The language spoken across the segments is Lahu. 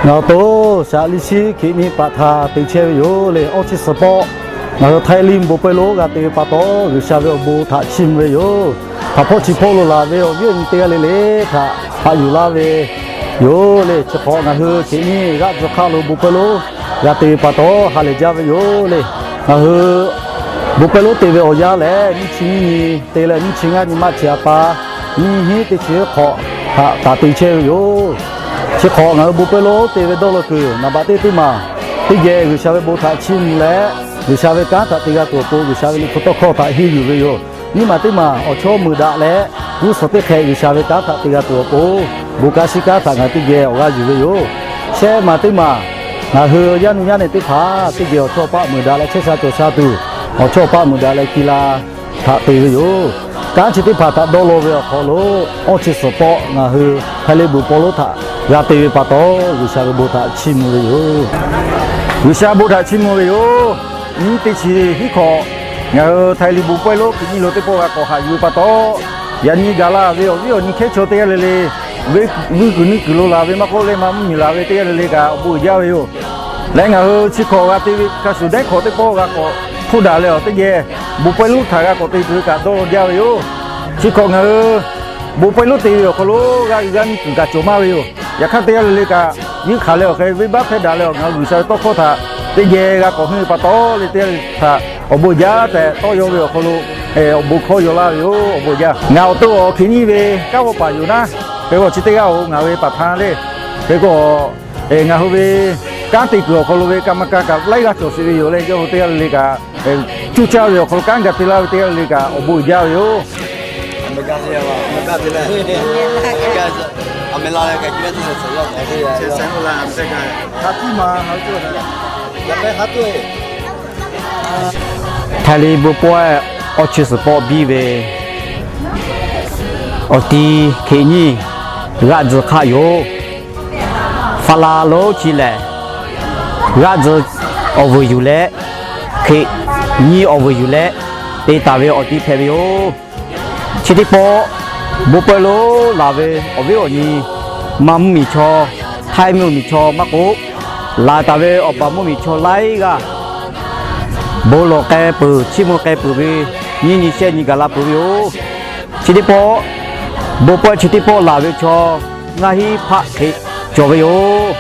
Ngaˬ awˬ to shaꞈ liˇ shiˉ hkiꞈ nyi paˍ htaꞈ te chehˇ ve yoˬ le. Awˇ chi suhˍ pawˆ ngaˬ hui Htaiˇ liˇ bon pawehˇ lonˉ g'a te ve pa taw, G'uiˬsha ve awˬ bon htaꞈ chiˇ mvuh ve yoˬ. Hk'aˬ hpawˇ chi hpawˇ lo laˬ ve awˬ viˉ awˬ nyi teˇ g'aˇ le le htaꞈ haꞈ yuˬ laˇ ve yoˬ le. Chi hk'awꞈ ngaˬ hui hkiꞈ nyi g'aˆ tcuh hk'aˆ lo bon pawehˇ lonˉ g'a te ve pa taw, ha lehˬ jaˇ ve yoˬ le. Ngaˬ hui bon pawehˇ lonˉ te ve awˬ yanˇ lehˬ, nyiˇ chi nyiˇ nyi te leh nyiˇ chi ngaˇ nyi maˇ chi a pa nyiˇ hinˉ teˇ chi hk'awꞈ htaꞈ taˍ te chehˇ ve yoˬ. Chi hk'awꞈ ngaˬ hui bon pawehˇ lonˉ te ve dawˇ law kuiˬ naˍ baꞈ teˇ teˇ maˬ teˇ geh G'uiˬsha ve bon htaꞈ chiˇ mvuh leh, G'uiˬsha ve kanˉ htaꞈ te g'a tuˬ awˬ pon G'uiˬsha ve liꞈ hpu tawˇ hkawˇ htaꞈ henˇ yuˬ ve yoˬ. Nyiˇ maˬ teˇ maˬ awˬ chawˇ meuˍ daꞈ leh g'uˇ suhˍ teˇ hk'ehꞈ G'uiˬsha ve kanˉ htaꞈ te g'a tuˬ awˬ pon, bon kanˉ shiˉ kanˉ htaꞈ ngaˬ hui teˇ geh awˬ g'aˇ yuˬ ve yoˬ. Shehˆ maˬ teˇ maˬ ngaˬ hui yaˇ nuˇ yaˇ nehˬ teˇ hpaˍ teˇ geh awˬ chawˇ paˆ meuˍ daꞈ leh chehˇ sha cawˬ sha tuˬ, awˬ chawˇ paˆ meuˍ daꞈ leh ci la htaꞈ te ve yoˬ. Kanˉ chi teˇ hpaˍ htaꞈ dawˇ law ve awˬ hk'aw lo, awˇ chi suhˍ pawˆ ngaˬ hui Htaiˇ liˇ bon pawehˇ lonˉ htaꞈ g'a te ve pa taw, G'uiˬsha ve bon htaꞈ chiˇ mvuh ve yoˬ. G'uiˬsha bon htaꞈ chiˇ mvuh ve yoˬ. Nyiˇ teˇ chi hiˉ hk'awꞈ ngaˬ hui Htaiˇ liˇ bon pawehˇ lonˉ hkiꞈ nyi lo teˇ pawˆ g'a k'awꞈ haꞈ yuˬ ve pa taw, yaꞈ nyi gaˬ la ve awˬ viˉ awˬ nyi hkehˉ chaw teˇ g'aˇ le le, vuiˇ kuiˬ nuˇ kuiˬ lo laˬ ve maˇ k'oˆ leh maˇ mvuhˇmiˬ laˬ ve teˇ g'aˇ le le kaꞈ awˬ bon uiˍ jaˇ ve yoˬ. Leh ngaˬ hui chi hk'awꞈ g'a te ve hk'a shuˍ dehˉ hk'awꞈ teˇ pawˆ g'a k'awꞈ hpoˇ daꞈ leh awˬ teˇ geh bon pawehˇ lonˉ htaꞈ g'a k'awꞈ te tuˬ ve kaꞈ dawˇ law jaˇ ve yoˬ. Chi hk'awꞈ ngaˬ hui bon pawehˇ lonˉ te ve awˬ hk'aw lo g'aˇ g'uiˬ g'aˇ nuˇ kuiˬ kaꞈ cawˬ maˇ ve yoˬ. Yaꞈ hk'aˇ teˇ g'aˇ le le kaꞈ yeunˇ hk'aˬ leh awˬ hk'e venˇbaˆ hpehˇ daꞈ leh awˬ ngaˬ hui G'uiˬsha ve tawˇ hkawˇ htaꞈ teˇ geh g'a k'awꞈ henˇ ve pa taw le, teˇ g'aˇ le htaꞈ awˬ bon jaˇ tehꞈ tawˇ yaw ve awˬ hk'aw lo awˬ bon hkawˇ yaw laˇ ve yoˬ. Awˬ bon jaˇ. Ngaˬ awˬ to awˬ hkiꞈ nyi ve kanˉ g'awˇ paˍ yoˬ naˉ, hk'e k'o chi teˇ g'aˇ-oˬ ngaˬ ve paˍ htaˇ le, hk'e k'o ngaˬ hui ve kanˉ te kuiˬ awˬ hk'aw lo ve kaꞈ maˇ kaˇ kaꞈ laiˉ g'aˇ cawˬ sheˍ ve yoˬ leh, yawˇ hui teˇ g'aˇ le le kaꞈ cuˇ caˇ ve awˬ hk'aw lo kanˉ ga te laˇ ve teˇ g'aˇ le le kaꞈ awˬ bon uiˍ jaˇ ve yoˬ. Htaiˇ liˇ bon pawehˇ awˇ chi suhˍ pawˆ biˇ ve awˬ ti hkiꞈ nyi g'aˆ tcuh hk'aˆ yoˬ. Faˍ laˍ lonˉ chi lehˬ, g'aˆ tcuh awˬ vuiˬ yuˬ leh, hkiꞈ nyi awˬ vuiˬ yuˬ leh te taˍ ve awˬ ti hpehꞈ ve yoˬ. Chi teˇ pawˆ bon pawehˇ lonˉ laˬ ve awˬ viˉ awˬ nyi, Manˇ mvuhˇmiˬ chaw, Htaiˇ mvuhˇmiˬ chaw maˇ k'oˆ, laˬ taˍ ve awˬ paˍ mvuhˇmiˬ chaw laiˉ g'aˇ bon lawˬ k'ai peuˬ, chiˇ mvuh k'ai peuˬ ve, nyiˇ nyi shehˆ nyi gaˬ la peuˬ ve yoˬ. Chi teˇ pawˆ bon pawehˇ chi teˇ pawˆ laˬ ve chaw ngaˇ hinˉ hpaˆ hk'e cawˬ ve yoˬ.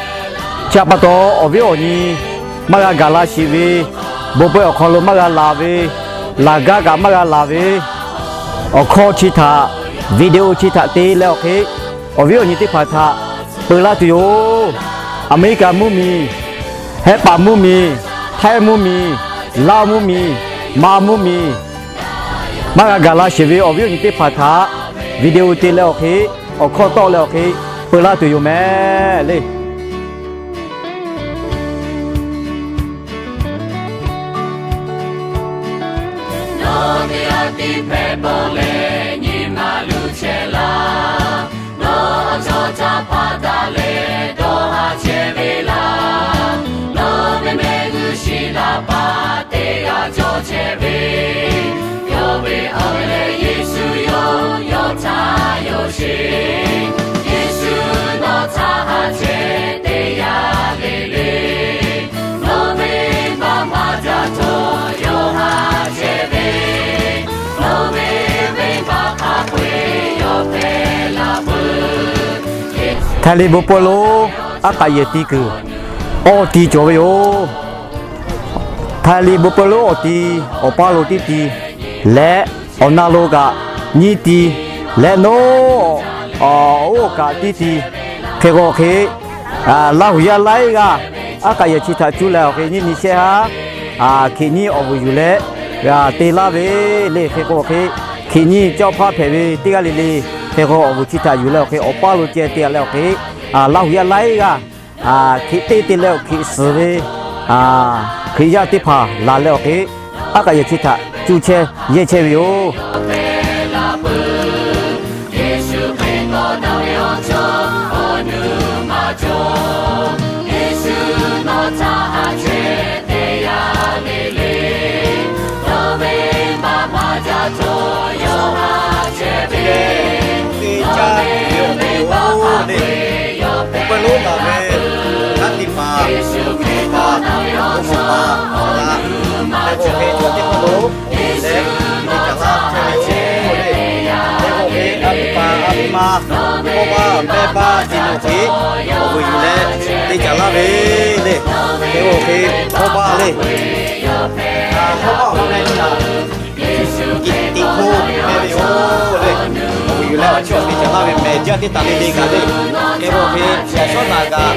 Chi htaꞈ pa taw awˬ viˉ awˬ nyi maˇ g'a gaˬ la sheˍ ve, bon pawehˇ awˬ hk'aw lo maˇ g'a laˬ ve, laˬ gaˇ kaꞈ maˇ g'a laˬ ve, awˬ hkawˇ chi htaꞈ, video chi htaꞈ te leh awˬ hk'e, awˬ viˉ awˬ nyi teˇ hpaˍ htaꞈ peu laˇ tuˬ yoˬ. Aˍmeˍriˆkaˍ mvuhˇmiˬ, Hehˉ paˍ mvuhˇmiˬ, Htaiˇ mvuhˇmiˬ, Laˇ mvuhˇmiˬ, Manˇ mvuhˇmiˬ, maˇ g'a gaˬ la sheˍ ve awˬ viˉ awˬ nyi teˇ hpaˍ htaꞈ video te leh awˬ hk'e, awˬ hkawˇ tawˆ leh awˬ hk'e peu laˇ tuˬ yoˬ mehˍ le. Nawˬ ve a tiˇ hpehꞈ bawˬ leh nyi ma luˬ chehˇ laˇ. Nawˬ chaw htaꞈ pa taˍ leh dawˇ haˍ chehˇ ve laˇ. Nawˬ ve mehˆ g'uˇ shiˍ laˇ paˍ teˇ g'aˇ cawˬ chehˇ ve, yawˇ ve awˬ leh Yeˍsuˆ yawˇ yawˇ htaꞈ yawˇ sheˍ. Yeˍsuˆ nawˬ htaꞈ haˍ chehˇ teˇ yanˇ le le. Htaiˇ liˇ bon pawehˇ lonˉ aˉ k'aꞈ yehˬ ti kuiˬ awˬ ti cawˬ ve yoˬ. Htaiˇ liˇ bon pawehˇ lonˉ awˬ ti, awˬ paˇ lo teˇ ti leh, awˬ na lo kaꞈ nyiˇ ti leh, nawˬ oˇ kaꞈ teˇ ti, hk'e k'o hk'e, Laˇ huˍ yaˇ laiˉ g'aˇ aˉ k'aꞈ yehˬ chi htaꞈ cuˇ leh awˬ hk'e nyiˇ nyi shehˆ haˉ hkiꞈ nyi awˬ vuiˬ yuˬ leh te laˇ ve le. Hk'e k'o hk'e, hkiꞈ nyi cawˇ hpaˇ hpehꞈ ve teˇ g'aˇ le le, hk'e k'o awˬ vuiˬ chi htaꞈ yuˬ leh awˬ hk'e, awˬ paˇ lo ceh te leh awˬ hk'e, Laˇ huˍ yaˇ laiˉ g'aˇ hkiꞈ teˇ te leh awˬ hkiꞈ suhˍ ve Hkriꞈ yaˇ teˇ hpaˍ laˬ leh awˬ hk'e, aˉ k'aꞈ yehˬ chi htaꞈ cuˇ chehˇ yehˇ chehˇ ve yoˬ. Te caˇ ve awˬ bon yoˬ le. Bon pawehˇ lonˉ laˬ ve Mehˆ baˆ te leh awˬ hk'e, awˬ vuiˬ yuˬ leh te caˍ laˇ ve le. Hk'e k'o hk'e, hawˉ baˆ le. Hawˉ baˆ awˬ hk'aw lo tiꞈ hk'oˆ hpehꞈ ve yoˬ le. Awˬ vuiˬ yuˬ leh awˬ chi awˬ te caˍ laˇ ve mehˬ jaˇ teˇ taˍ le le kaꞈ le. Hk'e k'o hk'e, yaꞈ shawˉ naˍ kaꞈ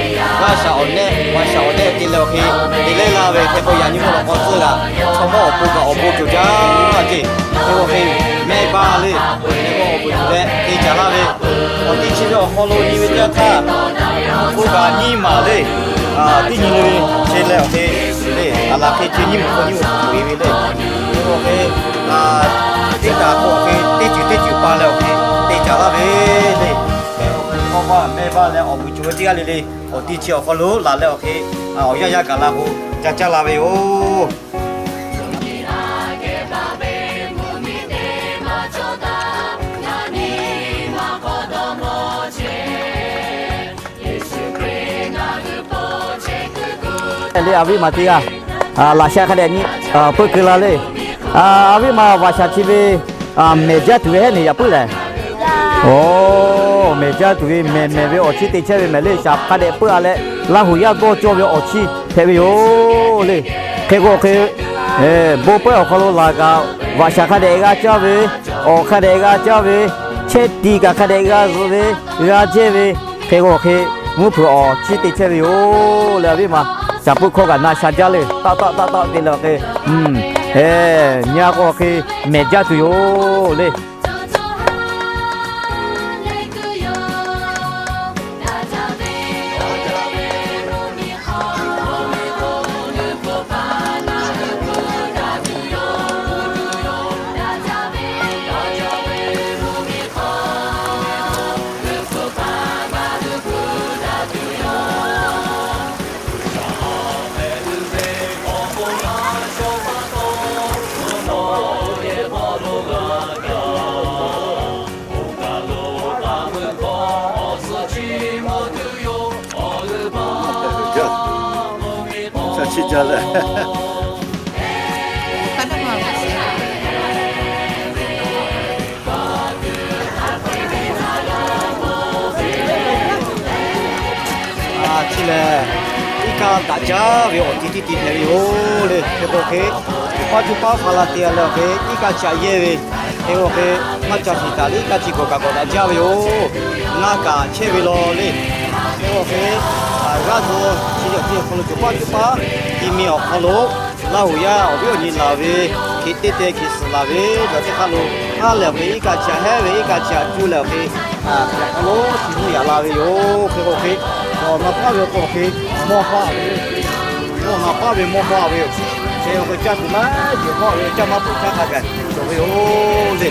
g'aˇ shaˍ awˬ nehˆ, g'aˇ shaˍ awˬ nehˆ te leh awˬ hk'e, te leh laˇ ve hk'e k'o, yaꞈ nyi mawˇ lawˬ k'aw tcuhˇ g'aꞈ chaw mawˇ awˬ pon kaꞈ awˬ bon cawˬ jaˇ ceˇ. Hk'e k'o hk'e, mehˆ baˆ le. Hk'e k'o awˬ vuiˬ yuˬ leh te caˍ laˇ ve, awˬ teˇ chi ve awˬ hk'aw lo nyi ve teˇ yanˇ htaˇ, awˬ hk'oˆ kaꞈ nyiˇ maˬ le. Teˇ nyi le ve, che leh awˬ hk'e le, aˬ laˬ hk'e che nyiˇ maˬ hk'aw nyiˇ maˬ hk'aw te ve le. Hk'e k'o hk'e, teˇ kaꞈ k'o awˬ hk'e teˇ ceuˬ teˇ ceuˬ pa leh awˬ hk'e te caˍ laˇ ve le. Hk'e k'o hk'e, hawˉ baˆ mehˆ baˆ leh awˬ vuiˬ cawˬ ve teˇ g'aˇ le le, awˬ teˇ chi awˬ hk'aw lo laˬ leh awˬ hk'e, awˬ yanˇ yaˇ gaˬ la k'o, ca caˇ la ve yoˬ. Le, a viˉ maˬ teˇ g'aˇ, laꞈ sha hk'a dehꞈ nyi peuˇ keu la le. A viˉ maˬ, vaꞈ shaˍ chi ve mehˬ jaˇ tuˬ ve hehˉ neˬ yaꞈ puiˉ lehˬ. Oˬ, mehˬ jaˇ tuˬ ve mehˬ mehˬ ve awˬ chiˇ te chehˇ ve mehˬ le. Shaˍ hk'a dehꞈ peuˇ a leh, Laˇ huˍ yaˇ dawˇ cawˇ ve awˬ chiˇ hpehꞈ ve yoˬ le. Hk'e k'o hk'e, bon pawehˇ awˬ hk'aw lo laˬ kaꞈ, vaꞈ shaˍ hk'a dehꞈ g'a caˇ ve, awˬ hk'a dehꞈ g'a caˇ ve, chehˇ tiꞈ kaꞈ hk'a dehꞈ g'a zuhꞈ ve, g'a jehˇ ve, hk'e k'o hk'e, mvuhˇ hpeuꞈ awˬ chiˇ te chehˇ ve yoˬ le. A viˉ maˬ, shaˍ puiˉ hkawˇ kaꞈ na sha jaˇ le. Taˆ taˆ taˆ taˆ te leh awˬ hk'e, nyi a k'o hk'e, mehˬ jaˇ tuˬ yoˬ le. Chi lehˬ, iˉ kaˆ daꞈ jaˇ ve awˬ ti tiˉ ti hpehꞈ ve yoˬ le. Hk'e k'o hk'e, paˇ cuˇ paˉ hpaˍ la te a leh awˬ hk'e, iˉ kaˆ chaꞈ yehˇ ve, hk'e k'o hk'e, maˇ ca shiˍ taˍ le, iˉ kaˆ chi gawˬ kaꞈ gawˬ daꞈ jaˇ ve yoˬ. Ngaˇ kaꞈ chehˇ ve law le. Hk'e k'o hk'e, g'aˇ zuhꞈ chi yaꞈ ti awˬ hk'aw lo cawˬ paˇ cuˇ paˉ ti mi awˬ hk'aw lo, Laˇ huˍ yaˇ awˬ viˉ awˬ nyi laˬ ve, hk'e teˇ teh hk'e suhˍ laˬ ve, yaꞈ teˇ hk'aˇ lo, haˉ lehˬ awˬ hk'e iˉ kaˆ chaꞈ hehˉ ve, iˉ kaˆ chaꞈ cuˇ leh awˬ hk'e, awˬ hk'aw lo chi mvuhˇ yaꞈ la ve yoˬ. Hk'e k'o hk'e, awˬ na paˉ ve k'o hk'e, mawˇ hpaˇ ve, mawˇ na paˉ ve mawˇ hpaˇ ve yoˬ. Hk'e k'o hk'e, caˇ tuˬ maˇ ceuˬ hk'aw ve, caˇ maˇ puˆ caˇ hk'a gaˬ cawˬ ve yoˬ le.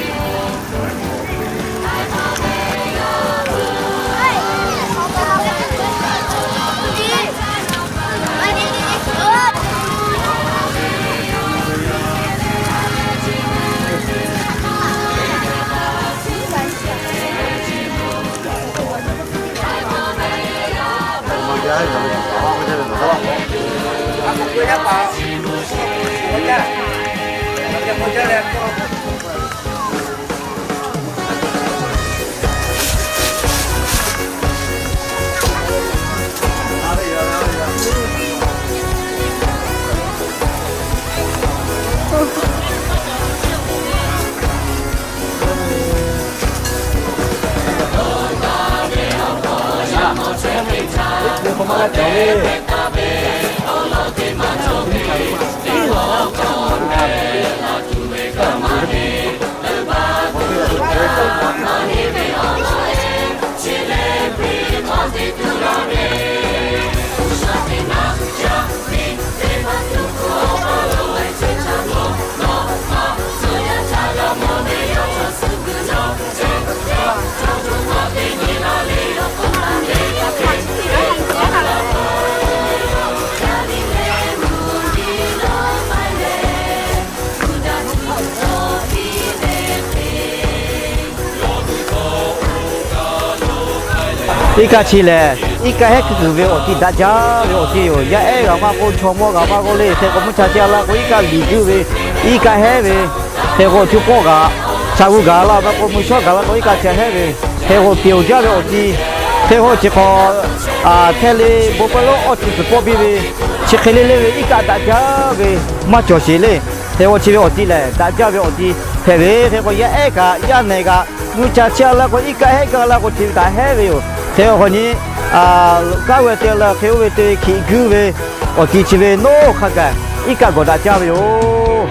Iˉ kaˆ chi lehˬ, iˉ kaˆ hehˉ kuiˬ kuiˬ ve awˬ ti daꞈ jaˇ ve awˬ ti yoˬ. Yaˇ ehˉ g'aꞈ maˇ k'oˆ, chaw mawˇ g'aꞈ maˇ k'oˆ le. Hk'e k'o mvuhˇ cha teˇ g'aˇ la k'o iˉ kaˆ liꞈ guiˇ ve, iˉ kaˆ hehˉ ve. Hk'e k'o co k'awˆ g'aꞈ, shaˍ g'uˇ gaˬ la maˇ k'oˆ, mvuhˇ shawˉ gaˬ la k'o iˉ kaˆ chaꞈ hehˉ ve. Hk'e k'o teꞈ awˬ jaˇ ve awˬ ti Hk'e k'o chi hk'aw hteˇ le bon pawehˇ lonˉ awˬ ti suhˍ pawˆ piˇ ve, chi hk'e le le ve iˉ kaˆ daꞈ jaˇ ve maˇ cawˬ sheˍ le. Hk'e k'o chi ve awˬ ti lehˬ daꞈ jaˇ ve awˬ ti hpehꞈ ve. Hk'e k'o yaˇ ehˉ kaꞈ yaˇ nehˬ kaꞈ mvuhˇ cha chiˇ a la k'o iˉ kaˆ hehˆ gaˇ la k'o chi ve htaꞈ hehˉ ve yoˬ. Hk'e k'o k'awꞈ nyi kaˉ ve te la hk'e oˇ ve te hkiꞈ guiˇ ve awˬ ti chi ve nawˉ hk'a gaˬ iˉ kaˆ gawˬ daꞈ jaˇ ve yoˬ.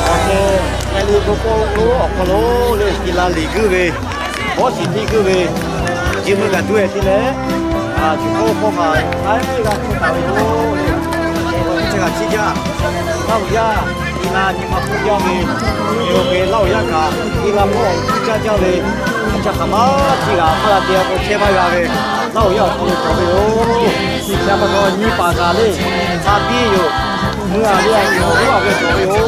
Awˬ hk'e, Hk'e le bon pawehˇ lonˉ awˬ hk'aw lo le, ti la liꞈ guiˇ ve, bawˇ shiˍ tiˇ guiˇ ve, ji mui kaꞈ duˇ e te leh, a, tuˬ k'oˆ hkawˇ kaꞈ k'ai g'a hk'e taˍ ve yoˬ le. Chi g'aꞈ chi jaˇ, Laˇ huˍ yaˇ, ti la nyi ma hpfuhˇ jaˇ ve, yoˬ hk'e Laˇ huˍ yaˇ kaꞈ ti la mawˇ awˬ hpfuhˇ caˇ jaˇ ve, a ca hk'aˬ ma chi g'aꞈ maˇ g'a te a k'o chehˇ maˇ g'a ve, Laˇ huˍ yaˇ awˬ hk'aw lo cawˬ ve yoˬ. Chi pa taw nyi paˍ kaꞈ le, hk'a biˇ yoˬ. Mui a le a yoˬ, a ve cawˬ ve yoˬ.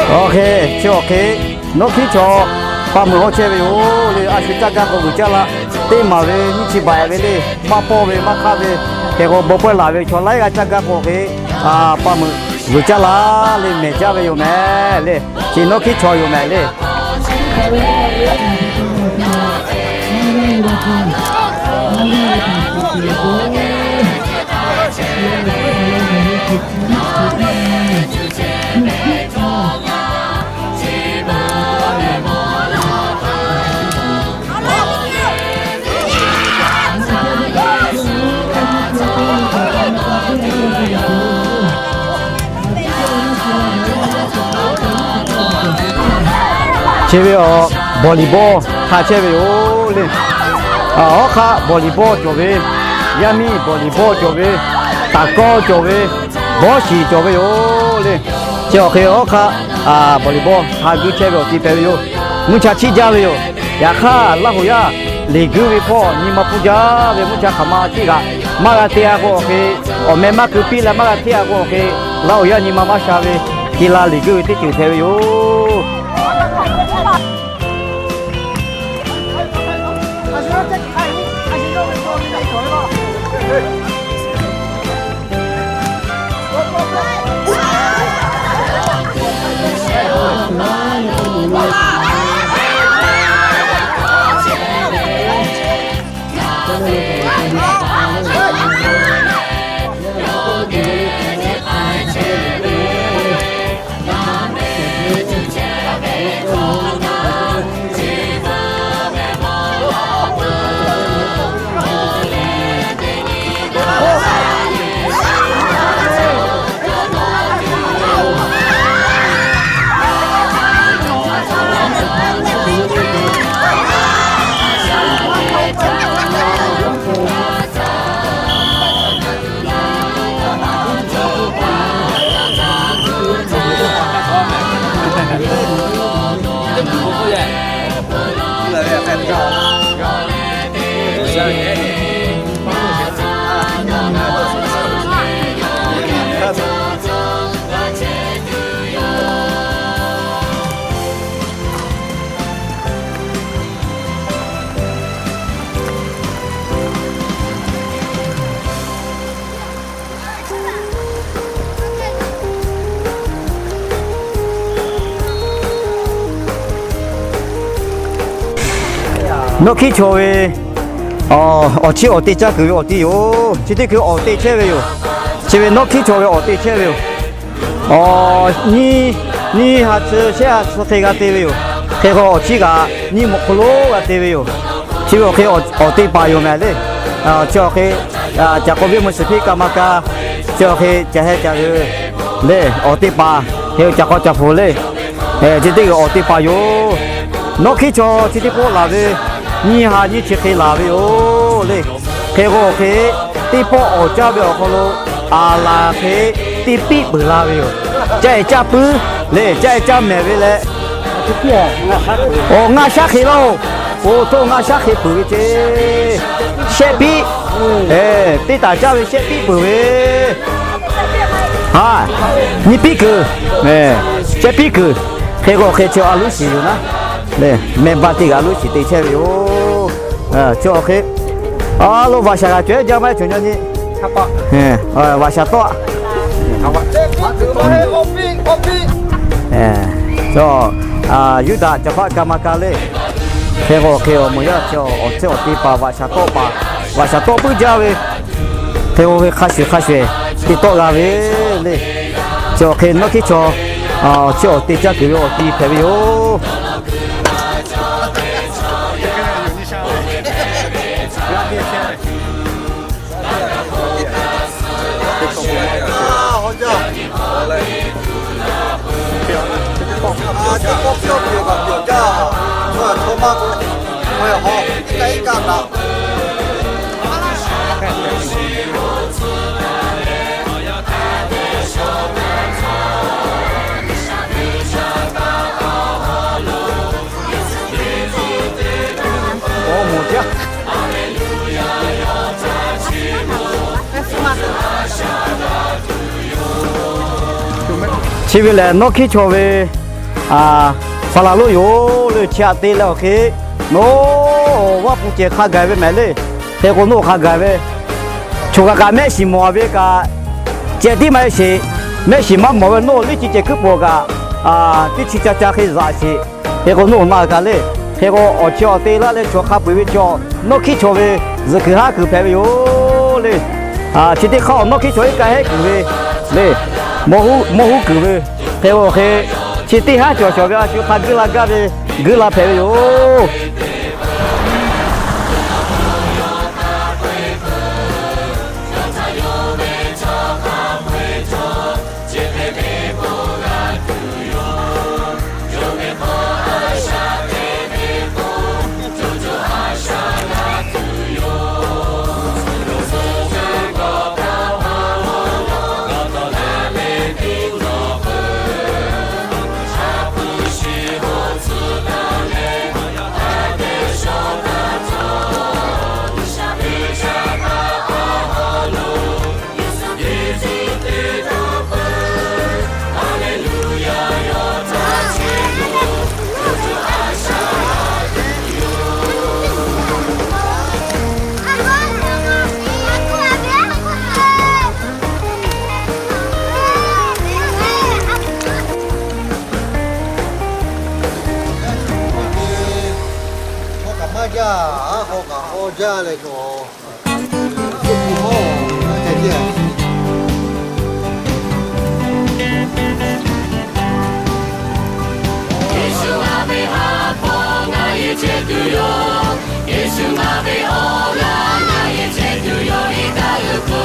Awˬ hk'e, chi awˬ hk'e, nawˉ hkiˉ chaw pa meuꞈ hawˉ chehˇ ve yoˬ le. A shu caˇ gaˇ k'o g'uiˬ caˇ la, teˇ maˍ ve nyiˇ chi baˬ ve le, maˇ pawˇ ve maˇ hk'aˆ ve, hk'e k'o bon pawehˇ laˬ ve chaw laiˉ g'aˇ caˇ gaˇ k'o hk'e, pa meuꞈ g'uiˬ caˇ la le mehˬ jaˇ ve yoˬ mehˍ le. Chi nawˉ hkiˉ chaw yoˬ mehˍ le. Chi ve awˬ volleyball hk'a chehˇ ve yoˬ le. Awˬ hk'aˆ volleyball cawˬ ve, yaˇ miˇ volleyball cawˬ ve, taˍ kawˇ cawˬ ve, bawˇ shiˍ cawˬ ve yoˬ le. Chi awˬ hk'e awˬ hk'aˆ volleyball hk'a guˇ chehˇ ve awˬ ti hpehꞈ ve yoˬ. Mvuhˇ cha chiˇ jaˇ ve yoˬ. Yaꞈ hk'aˇ Laˇ huˍ yaˇ leˬ guiˇ ve hpawˇ nyi ma hpfuhˇ jaˇ ve mvuhˇ cha hk'aˬ ma tiˉ kaꞈ maˇ g'a te a k'o hk'e, awˬ meh maˇ keu piˇ leh maˇ g'a hteˇ a k'o hk'e, Laˇ huˍ yaˇ nyi ma maˇ sha ve, ti la leˬ guiˇ ve teˇ ceuˬ hpehꞈ ve yoˬ. Nawˉ hkiˉ chaw ve awˬ chiˇ awˬ te caˇ kuiˬ ve awˬ ti yoˬ. Chi teˇ hkui awˬ te chehˇ ve yoˬ. Chi ve nawˉ hkiˉ chaw ve awˬ te chehˇ ve yoˬ. Nyiˇ ha tcuh shehˆ ha tcuh hk'e g'a te ve yoˬ. Hk'e k'o awˬ chiˇ kaꞈ nyiˇ mawꞈ hk'aw lo g'a te ve yoˬ. Chi ve awˬ hk'e awˬ te paˍ yoˬ mehˍ le. Chi awˬ hk'e caꞈ k'aw viˉ mvuhˇ shiˍ hpiˆ ka ma ka, chi awˬ hk'e caꞈ heh caꞈ g'uiˬ le awˬ te paˍ, hk'e caꞈ k'aw caꞈ hpu le. Chi teˇ g'uiˬ awˬ te paˍ yoˬ. Nawˉ hkiˉ chaw chi teˇ pawˆ laˬ ve nyiˇ ha nyiˇ chi hk'e laˬ ve yoˬ le. Hk'e k'o hk'e teˇ pawˆ awˬ caˇ ve awˬ hk'aw lo aˬ laˬ hk'e teˇ piˆ peuˬ la ve yoˬ. Caˇ e caˇ puiˉ le, caˇ e caˇ mehˍ ve leh, awˬ ngaˇ shaˉ hk'e laˇ-oˬ. Oˇ htoˇ ngaˇ shaˉ hk'e peuˬ ve ce. Shehˆ piˆ, teˇ taˍ caˇ ve shehˆ piˆ peuˬ ve. Ha, nyiˇ piˉ kuiˬ, shehˆ piˉ kuiˬ. Hk'e k'o hk'e chi a loˉ shiˍ yoˬ naˉ. Mehˆ baˆ teˇ g'aˇ a loˉ shiˍ te chehˇ ve yoˬ. Chi awˬ hk'e a lo vaꞈ shaˍ g'a cawˬ jaˇ maˇ heˆ cawˬ nyi. Vaꞈ shaˍ tawˆ. Yuˇdaꞈ caˬ hpaˆ ka ma ka le. Hk'e k'o hk'e awˬ moˍ yaˇ chi awˬ tcuhˇ awˬ te paˍ vaꞈ shaˍ tawˆ paˍ, vaꞈ shaˍ tawˆ puiˉ jaˇ ve. Hk'e k'o ve hk'a shuˍ hk'a shuˍ te tawˆ g'a ve le. Chi awˬ hk'e nawˉ hkiˉ chaw chi awˬ te caˇ kuiˬ ve awˬ ti hpehꞈ ve yoˬ. Chi ve lehˬ nawˉ hkiˉ chaw ve saˍ laˍ lonˉ yoˬ le. Chi aꞈ te leh awˬ hk'e, nawˬ vaˇ pu cehˬ hk'a gaˬ ve mehˍ le. Hk'e k'o nawˬ hk'a gaˬ ve, choˬ kaꞈ kaꞈ mehˆ shiˍ mawˬ ve kaꞈ, ceh tiˉ maˇ heˆ sheˍ. Mehˆ shiˍ maˇ mawˬ ve nawˬ liˇ chi ceh kuiˉ pawˬ kaꞈ, teˇ chi ca ca hk'e zaꞈ sheˍ. Hk'e k'o nawˬ na kaꞈ le. Hk'e k'o awˬ chi awˬ te laˇ leh chaw hk'a peu-eˬ ve chaw, nawˉ hkiˉ chaw ve zuhꞈ kuiˬ haˉ kuiˬ hpehꞈ ve yoˬ le. Chi teˇ hk'aˇ awˬ nawˉ hkiˉ chaw iˉ kaˆ hehˉ kuiˬ ve le, mawˇ huˉ kuiˬ ve. Hk'e k'o hk'e, chi teˇ haˉ cawˬ cawˬ ve a shu hk'a guiˇ la gaˇ ve, guiˇ la hpehꞈ ve yoˬ. Hk'aw kaꞈ maˇ jaˇ, hk'aw kaꞈ k'aw jaˇ leh k'o, Yeˍsuˆ ngaˬ ve haˉ hpawˇ ngaˬ yehˬ chehˇ tuˬ yoˬ. Yeˍsuˆ ngaˬ ve awˬ laꞈ ngaˬ yehˬ chehˇ tuˬ yoˬ. Iˉ kaˆ g'uiˬ hpu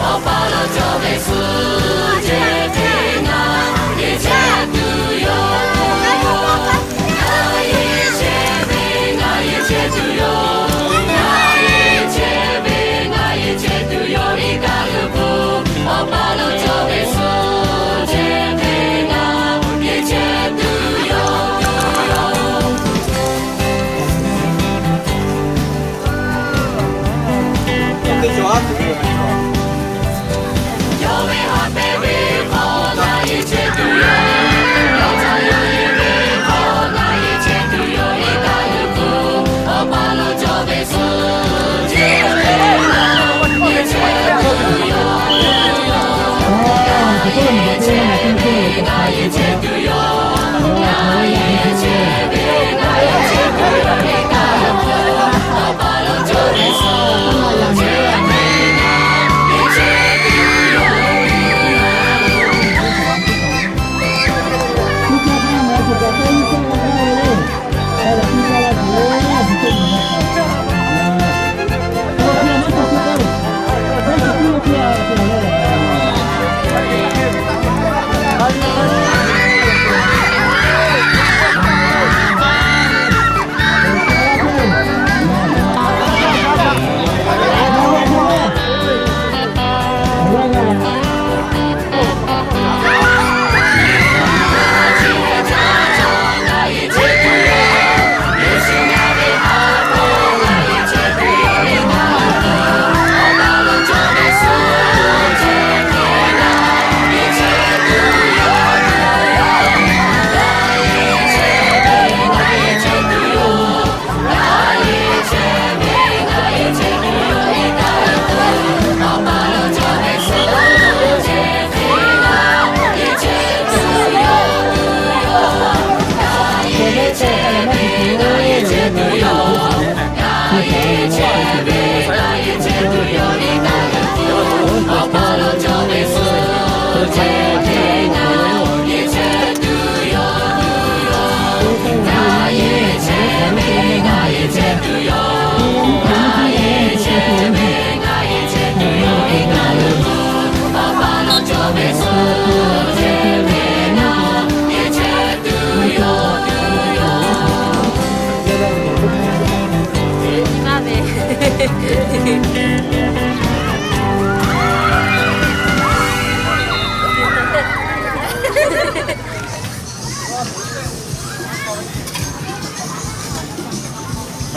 awˬ pa lo cawˬ ve suhˉ jehˬ hk'e ngaˬ yehˬ chehˇ tuˬ yoˬ. Ngaˬ yehˬ chehˇ ve, ngaˬ yehˬ chehˇ tuˬ yoˬ. Ngaˬ yehˬ chehˇ ve, ngaˬ yehˬ chehˇ tuˬ yoˬ. Iˉ kaˆ g'uiˬ hpu awˬ pa lo cawˬ ve suhˉ jehˬ hk'e ngaˬ yehˬ chehˇ tuˬ yoˬ.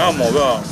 Aˉ mawˬ ve a.